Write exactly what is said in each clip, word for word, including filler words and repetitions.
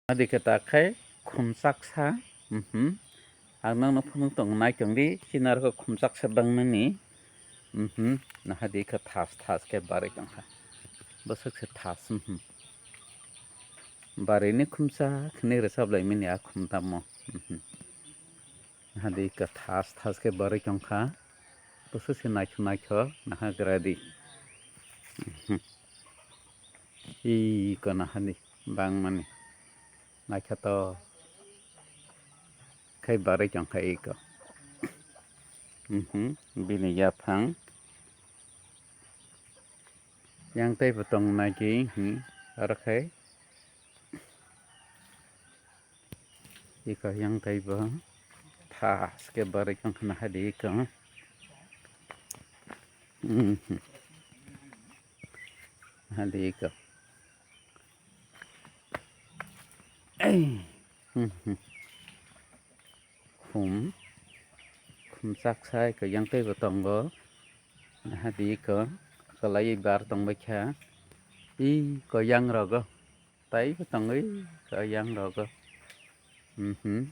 Adi khe ta khai khumchaksa. Mhm. Ang nangno phunuk tong nai tong di, chini aro khumchaksa bangmani. Mhm. Nahadi khe thas thas khe barwi tongkha. Bwswk se thas. Mhm. Barwi ni khumchak hinwi rwchap laimani a khumtamo. Mhm. Nahadi khe thas thas khe barwi tongkha. Bwswk se naithok naithok naha gra di. Mhm. Iko nahadi bangmani. Naithotok khai barwi tongkha iko. Mhm, bini yaphang. Yang teibo tong nai di, hmm, aro khai. Iko yang teibo thas khe barwi tongkha nahadi iko. Mhm. Nahadi iko. Ei. Hmm, hmm. Khum. Khumchaksa iko yang teibo tongo. Nahadi iko. Kwlaiwi bar tongbaikha. Iko yang rogo. Teibo tongwi iko yang rogo. Mhm.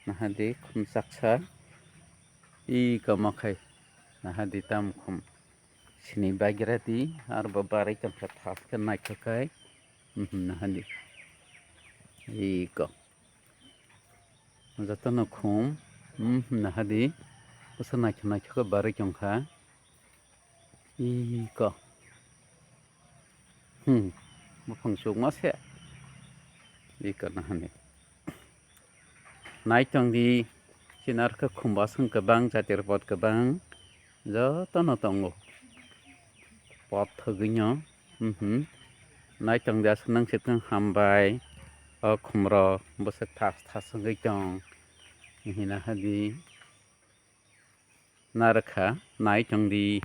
Nahadi khumchaksa. Iko mokhai. Nahadi tam khum. Sini bagira di, arbo barwi tongkha thas khe naithokhai. Mhm, nahadi. Iko. Jotono khum. Mhm, nahadi. Bwsa naithok naithok khe barwi tongkha. Iko. Hmm. Buphang chukma se. Iko nahadi. Nai tong di, chini aro khe khum baswk kwbang, jati rok pot kwbang, jotono tongo. Pot thwgwino, mhm. Nai tong di, aswk nang swkang hambai, o khum rok bwswk thas thas wngwi tong, hina hadi. Narwkha, nai tong di.